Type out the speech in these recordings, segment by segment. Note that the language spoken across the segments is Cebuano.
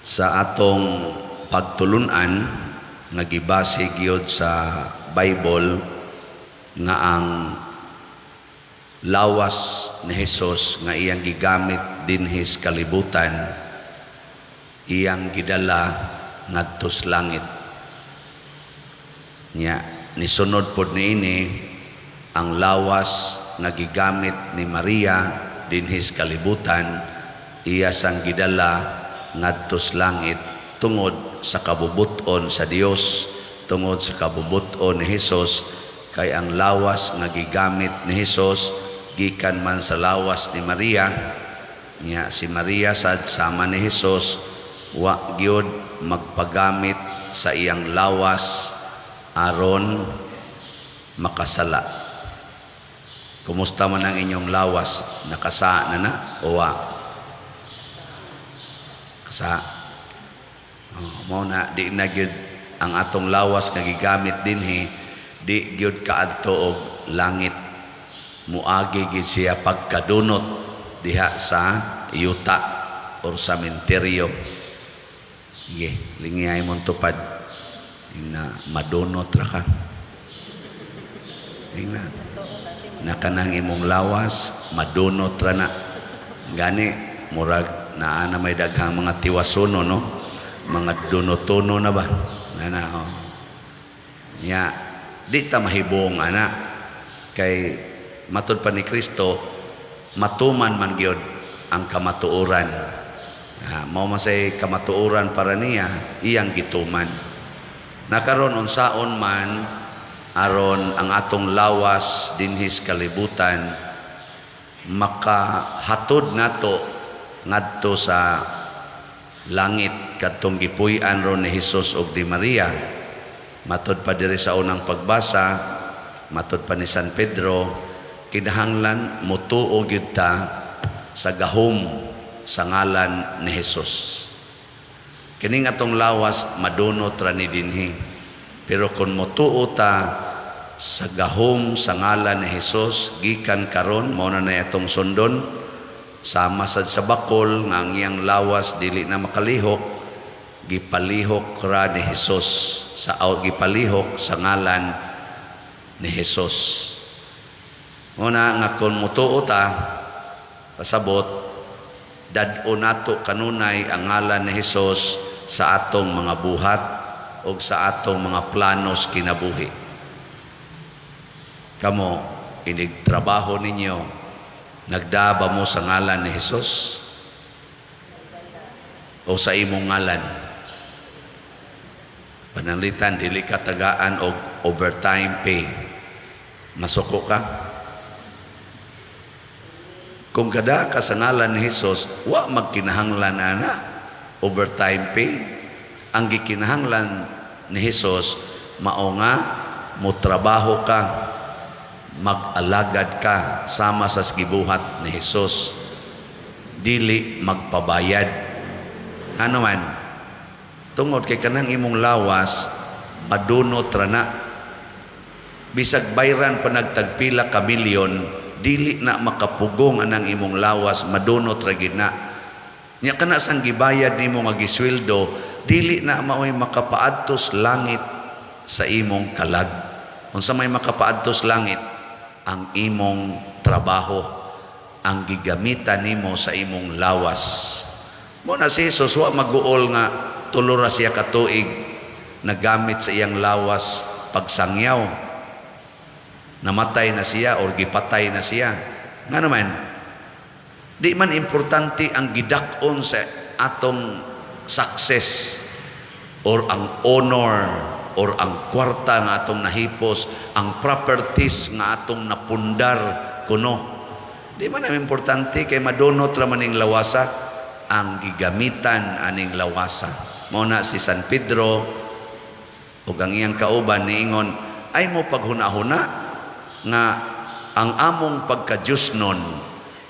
Sa atong pagtulunan nga gibase gyud sa Bible nga ang lawas ni Jesus nga iyang gigamit dinhi sa kalibutan, iyang gidala ngadto sa langit. Nya nisunod pod niini ang lawas nga gigamit ni Maria dinhi sa kalibutan, iya sang gidala ngadto sa langit tungod sa kabubut-on sa Dios, tungod sa kabubut-on ni Hesus, kay ang lawas nga gigamit ni Hesus gikan man sa lawas ni Maria. Nya si Maria sad, sama ni Hesus, wa gyud magpagamit sa iyang lawas aron makasala. Kumusta man ang inyong lawas? Nakasa na na o wa? Kasa. Oh, mao na di na gyud ang atong lawas nga gigamit dinhi, di gyud kaadto og langit. Muagi gyud siya pagkadunot diha sa yuta or sa menteryo. Sige, lingiyay mong tupad. Na madunot ra ka. Ingna. Na kanang imong lawas madunot ra na. Gani murag naa na may daghang mga tiwasuno, no? Mga dunotono na ba? Na na oh. Nya di ta mahibong ana kay matud pa ni Kristo matuman man gyud ang kamatuoran. Ah, mao man say kamatuoran para niya iyang gituman. Nakaron, unsaon man aron ang atong lawas dinhi sa kalibutan makahatod nato ngadto sa langit kadtong gipuy-an ron ni Hesus ug ni Maria? Matod pa diri sa unang pagbasa, matod pa ni San Pedro, kinahanglan motuo gyud ta sa gahom sa ngalan ni Hesus. Kining atong lawas madunot ra ni dinhi. Pero kung motuo ta sa gahom sa ngalan ni Hesus gikan karon, mao na na atong sundon, sama sad sa bakol nga ang iyang lawas dili na makalihok, gipalihok ra ni Hesus sa o gipalihok sa ngalan ni Hesus. Muna nga kung motuo ta, pasabot dad-o nato kanunay ang ngalan ni Hesus sa atong mga buhat o sa atong mga planos kinabuhi. Kamo, inig trabaho ninyo, nagdaba mo sa ngalan ni Hesus o sa imong ngalan? Pananglitan, dili ka tagaan og overtime pay. Masuko ka? Kung kada ka sa ngalan ni Hesus, wa magkinahanglan ana overtime pay. Ang gikinahanglan ni Hesus mao nga motrabaho ka, mag-alagad ka sama sa gibuhat ni Hesus. Dili magpabayad. Ano man? Tungod kay kanang imong lawas madunot ra na. Bisag bayran pa nagtagpila ka milyon, dili na makapugong anang imong lawas, madunot ra gid na. Nya kana sang gibayad nimo nga gisweldo, dili na maoy makapaadtos langit sa imong kalag. Unsa may makapaadtos langit? Ang imong trabaho, ang gigamitan nimo sa imong lawas. Mo na si Jesus wa maguol nga 3 ra siya ka tuig nagamit sa iyang lawas pagsangyaw. Namatay na siya or gipatay na siya. Nga naman, di man importante ang gidak-on sa atong success or ang honor or ang kwarta nga atong nahipos, ang properties nga atong napundar kuno. Di man ang importante kay madunot ra man ning lawasa, ang gigamitan aning lawasa. Mao na si San Pedro ug ang iyang kauban niingon, ay mo paghuna-huna nga ang among pagka-Diyosnon,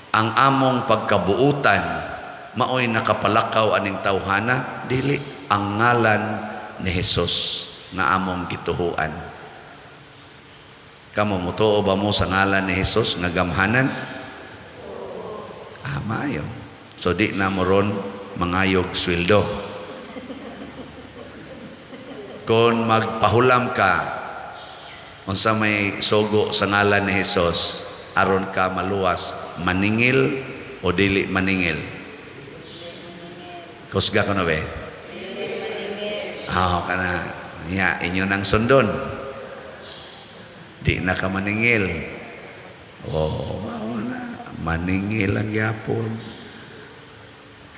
ang among pagkabuutan, maoy nakapalakaw aning tawhana? Dili, ang ngalan ni Hesus nga among gituhuan. Kamo, mutuo ba mo sa ngalan ni Hesus nga gamhanan? Ah, maayo. So di na mo ron mangayog sweldo. Kung magpahulam ka, unsa may sugo sa ngalan ni Hesus aron ka maluwas, maningil o dili maningil? Kusga ko na be? Ah, kana nya inyo nang sundon. Di na ka maningil. Oh, mao na. Maningil lang gyapon.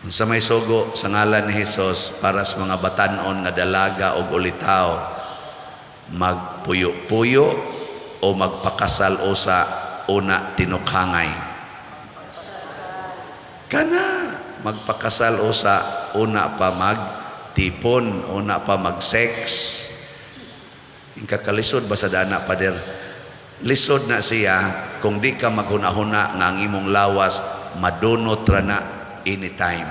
Unsa may sugo sa ngalan ni Hesus para sa mga batanon nga dalaga og ulitaw, magpuyo-puyo o magpakasal usa una tinukhangay? Kana magpakasal usa una pa magtipon, una pa mag-sex. Kakalisod ba sa dana, pader? Lisod na siya kung di ka maghuna-huna nga ang imong lawas madunot ra na anytime.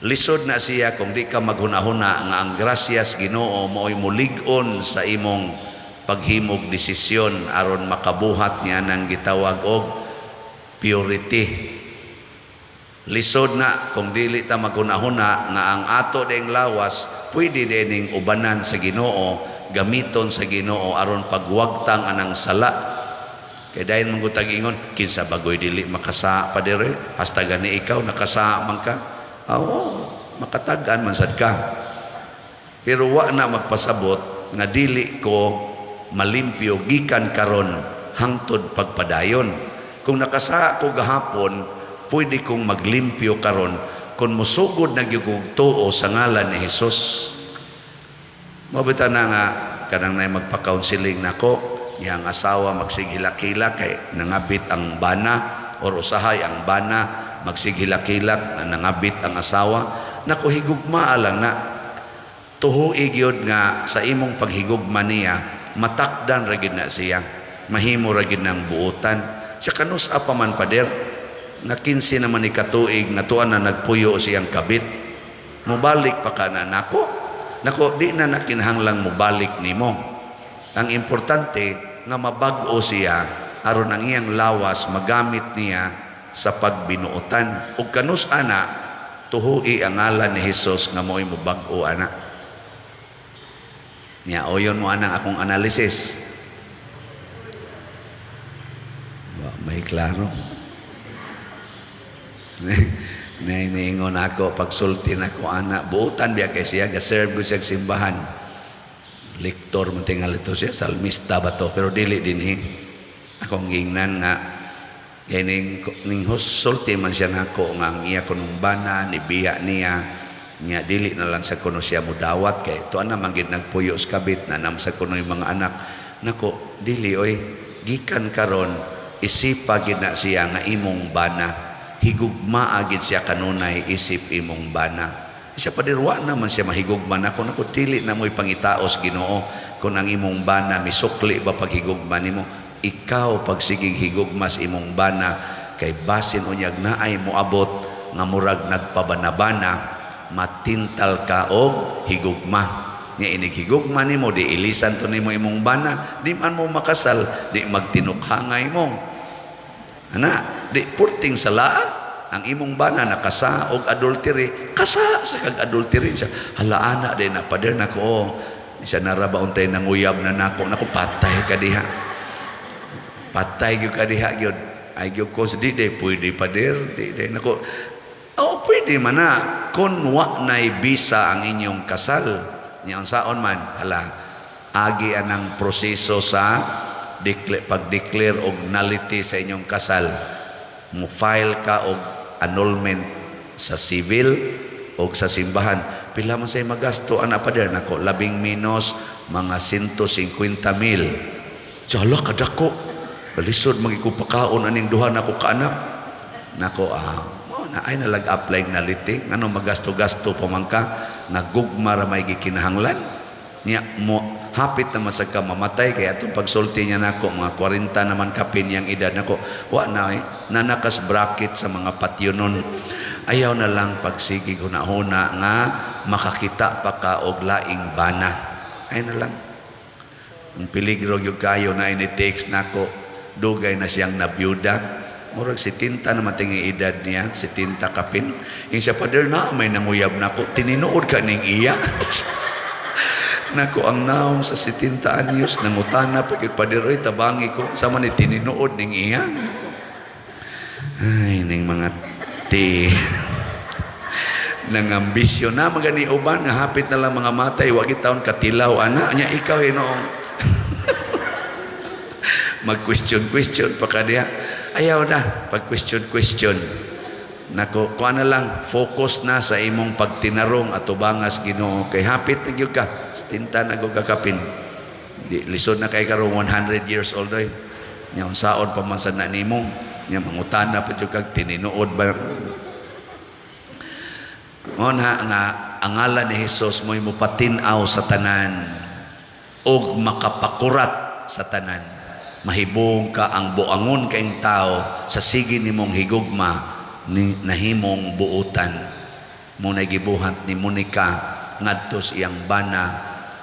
Lisod na siya kung di ka maghuna-huna nga ang grasyas Ginoo mao'y mulig-on sa imong paghimog desisyon aron makabuhat niya nang gitawag og purity. Lisod na kung dili ta maghuna-huna nga ang ato ding lawas pwede dining ubanan sa Ginoo, gamiton sa Ginoo aron pagwagtang anang sala. Kay dayon man gud ingon, "Kinsa bagoy dili makasa, padere? Hasta gani ikaw nakasa man ka." Oo, makatag-an man sad ka. Pero wa na magpasabot nga dili ko malimpyo gikan karon hangtod pagpadayon. Kung nakasa ko gahapon, pwede kong maglimpyo karon kung musugod na gyud kog tuo sa ngalan ni Hesus. Mabita na nga kanang na magpa-counseling nako, iyang asawa magsighilak-hilak kay nangabit ang bana, or usahay ang bana magsighilak-hilak nangabit ang asawa nako. Higugmaa lang na, tuhui gyud nga sa imong paghigugma niya, matakdan ra gyud na siya, mahimo ra gyud ng buotan siya. Kanus pa man, pader, nga 15 naman ni katuig nga tuan na nagpuyo siyang kabit, mobalik pa ka na nako? Nako, di na nakinahanglang mobalik nimo. Ang importante nga mabag-o siya aron ang iyang lawas magamit niya sa pagbinuotan. Ug kanus ana, tuhui ang ngalan ni Hesus nga mo'y mobag-o ana nya. Oyon mo anang akong analysis. Wa may klaro. Nay niingon ako pagsulti nako ana, buotan biya kay siya, ga-serve gud siya sa simbahan. Lektor man tingali to siya, salmista ba to, pero dili dinhi. Akong giingnan nga kay ning sulti man siya nako nga ang iya kunong bana ni biya niya niya, dili na lang sa kuno siya mudawat kay tuan na man gid nagpuyo sa kabit na nam sa kuno yung mga anak nako. Dili oy, gikan karon isipa gid na siya nga imong bana, higugmaa gid siya kanunay isip imong bana. Siya pa wa naman siya mahigugma nako. Nako, dili na mo'y pangitaos Ginoo kung ang imong bana misukli ba paghigugma nimo. Ikaw pagsigig higugma sa imong bana kay basin unyag naay moabot nga murag nagpabanabana, matintal ka og higugma nya. Inig higugma nimo, di ilisan to nimo imong bana, di man mo makasal, di magtinukhangay mo ana, di purting salaa. Ang imong bana nakasa og adultery, kasa sa kag adultery siya. "Hala, ana di na, pader." Nako, oh, siya nara ba untay nanguyab na nako. Nako, patay ka diha, patay gyud ka diha gyud. Ay gyud ko, "Di di pwede, pader, di di." Nako, oh, pwede man na kung wa nay bisa ang inyong kasal nya. Unsaon man? Hala, agi anang proseso sa pag-declare og nullity sa inyong kasal. Mo file ka og annulment sa civil o sa simbahan. "Pila man say magasto ana, pader?" Nako, labing menos mga 150 mil. Hala, kadako, balisod magikupakaon aning duha nako kaanak. Nako, ah, mo na ay nalag-apply nullity. Ngano magasto-gasto pa man ka nga gugma ra may gikinahanglan niya mo? Hapit naman sa ka mamatay kay atong pagsulti niya nako, mga 40 naman kapin yang edad nako. Wa na eh, nanakas bracket sa mga patyonon. Ayaw na lang pagsigig huna-huna nga makakita pa ka og laing bana. Ay na lang ang peligro gyud kayo na ini text nako, dugay na siyang nabiyuda, murag 70 na matingi edad niya, 70 kapin. Yung siya, "Pader, na may nanguyab nako." Tininuod ka ning iya. Nako, ang naong sa 70 anyos nangutana pa gyud, "Pader oy, tabangi ko sa man ni tininuod ning iya." Ay, ning mga ti nangambisyon na magani uban nga hapit na lang mga matay, wa gid taon katilaw ana nya. Ikaw hinuong mag question question pa ka diha. Ayaw na pag question question. Nako, kuha na lang, focus na sa imong pagtinarong atubangas Ginoo kay hapit na gyud ka 70 na gyud kakapin. Di lisod na kay karon 100 years old oy. Nya unsaon pa man sad na nimo? Nya mangutana pa jud kag tininuod ba? Mo na nga ang ngalan ni Hesus mo'y mopatin-aw sa tanan ug makapakurat sa tanan. Mahibong ka ang buangon kaing tao sa sige nimong higugma ni nahimong buutan. Mo na gibuhat ni Monica ngadto sa iyang bana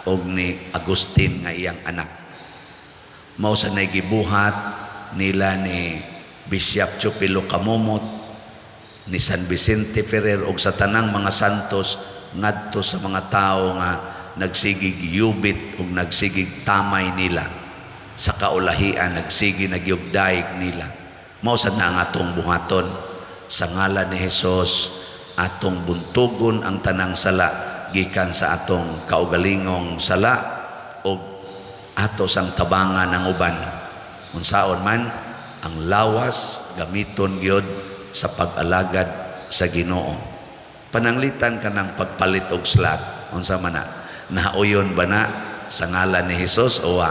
og ni Agustin nga iyang anak. Mao sa gibuhat nila ni Bishop Chupilo Camomot, ni San Vicente Ferrer og sa tanang mga santos ngadto sa mga tao nga nagsigig yubit ug nagsigig tamay nila sa kaulahian, nagsigi nagyugdaig nila. Mao sad na ang atong buhaton sa ngalan ni Hesus. Atong buntugon ang tanang sala gikan sa atong kaugalingong sala ug ato sang tabangan ang uban. Unsaon man ang lawas, gamiton gyud sa pag-alagad sa Ginoo. Pananglitan ka ng pagpalit og slot, unsa man na? Nauyon ba na sa ngalan ni Hesus o wa?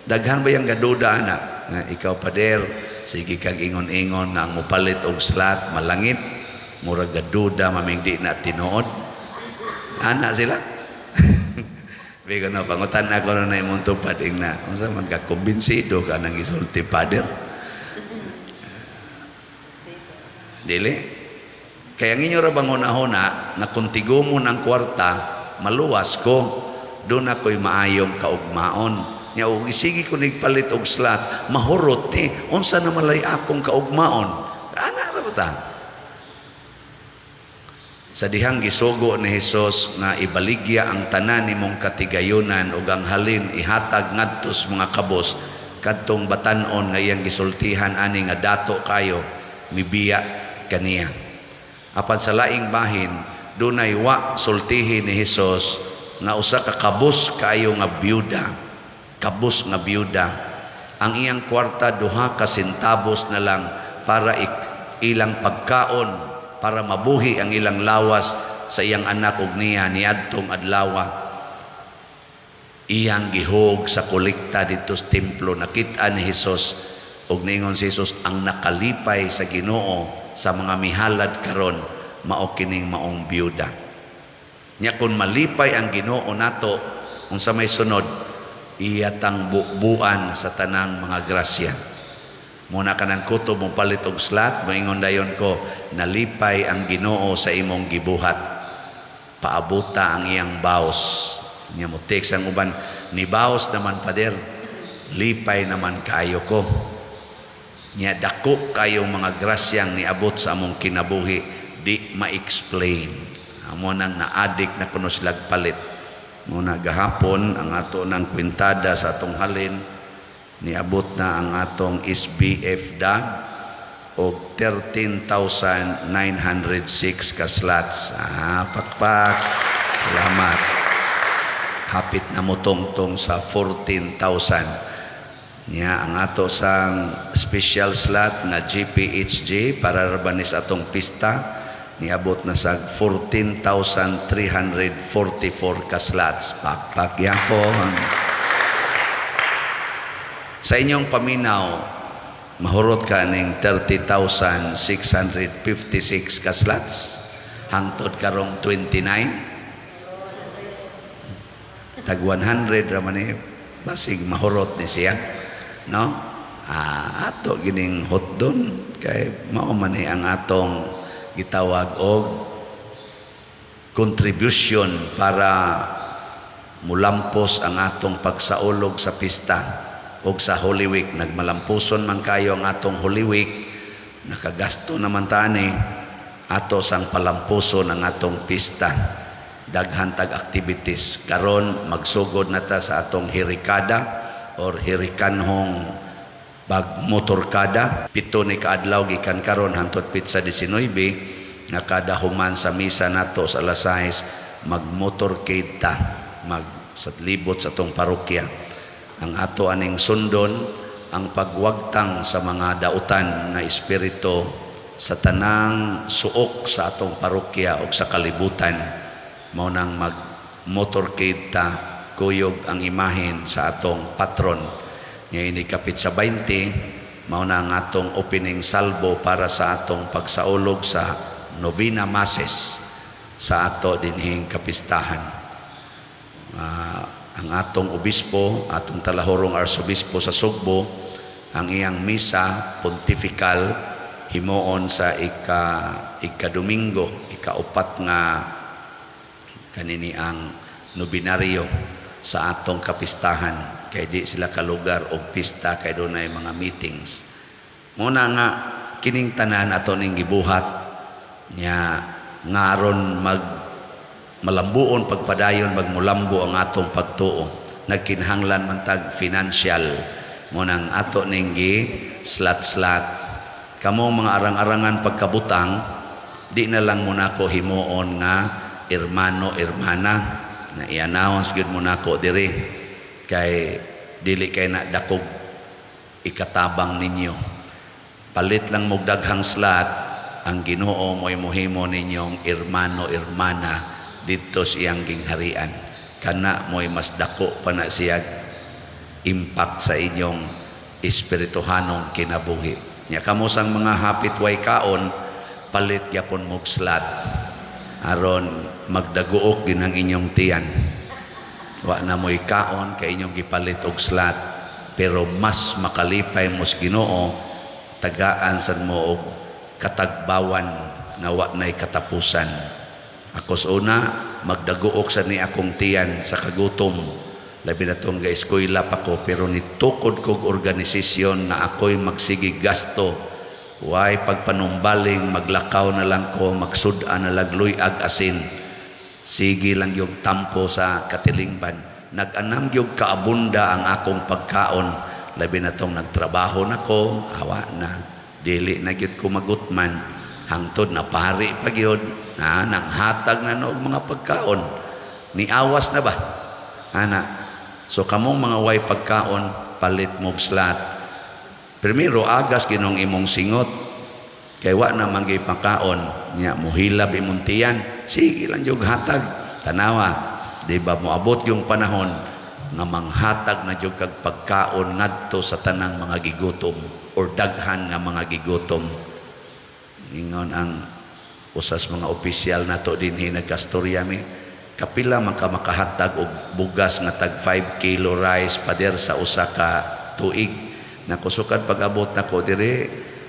Daghan ba yung gaduda ana? Nga ikaw, pader, sige kag ingon-ingon nga ang mupalit og slot malangit, murag gaduda maming di na tinuod. Ana sila. Bigo na pangutan ako na imong tupad ing na unsa man ka, kumbinsido ka nang gisulti, pader? Dili. Kaya ang inyo ra bang hunahuna nga kung tigumon ang kwarta, maluwas ko, doon ako'y maayong kaugmaon. Nya og isigi ko nigpalit og slot, mahurot ni, unsa na malay akong kaugmaon? Ana ra ba ta? Sa dihang gisugo ni Hesus nga ibaligya ang tanan nimong katigayunan ug ang halin ihatag ngadto sa mga kabos, kadtong batan-on nga iyang gisultihan ani nga dato kayo mibiya kaniya. Apan sa laing bahin, dunay wa sultihi ni Hesus nga usa ka kabus kaayo nga byuda, kabus nga byuda. Ang iyang kwarta 2 ka sentabos na lang para ilang pagkaon, para mabuhi ang ilang lawas sa iyang anak ug niya niadtong adlawa. Iyang gihog sa kolekta didto sa templo. Nakita ni Hesus ug niingon si Hesus, ang nakalipay sa Ginoo sa mga mihalad karon mao kining maong byuda. Nya kung malipay ang Ginoo nato, unsa may sunod? Iya tang bubuan sa tanang mga grasya. Muna kanang kutob mo palit og slot, moingon dayon ko, nalipay ang Ginoo sa imong gibuhat. Paabuta ang iyang baos. Nya mo text ang uban, ni baos naman, pader, lipay naman kaayo ko. Nya dako kayo mga grasyang niabot sa among kinabuhi, di ma-explain. Amo nang na-addict na kuno sila palit. Muna gahapon ang ato ng kwintada sa atong halin, niabot na ang atong SBF dag og 13,906 ka slots. Ah, pakpak. Salamat. Hapit na motungtong sa 14,000. Nya ang ato sang special slot nga GPHG para ra ba ni sa atong pista, niabot na sa 14,344 ka slots. Pakpak yapon. Sa inyong paminaw, mahurot ka ning 30,656 ka slots hangtod karong 29. Tag 100 ra man ni, basig mahurot ni siya, no? Ah, ato gining hotdon kay mao man ni ang atong gitawag og contribution para mulampos ang atong pagsaulog sa pista og sa Holy Week. Nagmalampuson man kayo ang atong Holy Week, nakagasto naman tani ato sang palampuson ang atong pista. Daghan tag activities. Karon magsugod na ta sa atong hirikada or hirikanhong pagmotorkada. 7 ni kaadlaw gikan karon hangtod pitsa 19 nga kada human sa misa nato sa alas 6, magmotorcade ta, mag sa libot sa atong parokya. Ang ato aning sundon ang pagwagtang sa mga dautan nga espiritu sa tanang suok sa atong parokya o sa kalibutan. Mao nang mag motorcade ta kuyog ang imahen sa atong patron. Ngayon ikapit sa 20, mao na ang atong opening salvo para sa atong pagsaulog sa Novena Masses sa ato dinhing kapistahan. Ang atong obispo, atong talahorong arsobispo sa Sugbo, ang iyang misa pontifical himuon sa ika Domingo, ikaupat nga kanini ang nobinaryo sa atong kapistahan, kay di sila kalugar og pista kay dunay mga meetings. Muna nga kining tanan ato ning gibuhat nya ngaron mag malambuon pagpadayon, magmulambo ang atong pagtuo. Nagkinahanglan man tag financial, mo nang ato ning gi slat-slat. Kamong mga arang-arangan pagkabutang, di na lang mo nako himuon nga hermano, hermana na i-announce gyud mo nako diri, kay dili kay na dakog ikatabang ninyo. Palit lang mo daghang slot, ang Ginoo mo'y muhimo ninyong hermano, hermana didto sa iyang gingharian. Kana mo'y mas dako pa na siya impact sa inyong espirituhanong kinabuhi. Nya kamo sang mga hapit way kaon, palit gyapon mog slot aron magdaguok gin ang inyong tiyan. Wa na mo'y kaon kay inyong gipalit og slot, pero mas makalipay mo sa Ginoo, tagaan sad mo og katagbawan nga wa na'y katapusan. Ako sa una, magdaguok sa ni akong tiyan sa kagutom, labi na tong ga-eskwela pa ko, pero nitukod kog organisasyon na ako'y magsige gasto. Way pagpanumbaling, maglakaw na lang ko, magsud-an na lang luyag asin. Sige lang yung tampo sa katilingban. Nag-anam gyud kaabunda ang akong pagkaon, labi na tong nagtrabaho na ko, awa na. Dili na gyud ko magutman. Hangtod na pari pa gyud, na nanghatag na og mga pagkaon. Niawas na ba? Ana. So kamong mga way pagkaon, palit mog slot. Primero, agas ginong imong singot. Kay wa na man gyud pagkaon, nya muhilab imong tiyan, sige lang jud hatag. Tanawa, di ba moabot yung panahon nga manghatag na jud kag pagkaon ngadto sa tanang mga gigutom or daghan nga mga gigutom? Ingon ang usas mga opisyal nato dinhi, nagkastorya mi, kapila man ka makahatag og bugas nga tag 5 kilo rice, pader, sa usa ka tuig? Nakusukad pag-abot nako diri,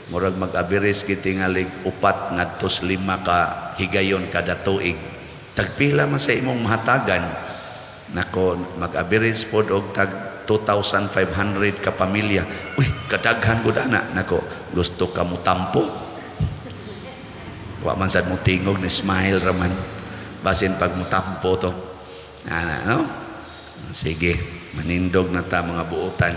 murag mag-average gid tingalig 4 ngadto 5 ka higayon kada tuig. Tagpila man sa imong mahatagan? Nako, mag-average pod og tag 2,500 ka pamilya. Uy, kadaghan gud ana. Nako, gusto ka mo tampo? Wa man sad mo tingog ni smile raman. Basin pag mutampo to. Ana, no? Sige, manindog na ta, mga buotan.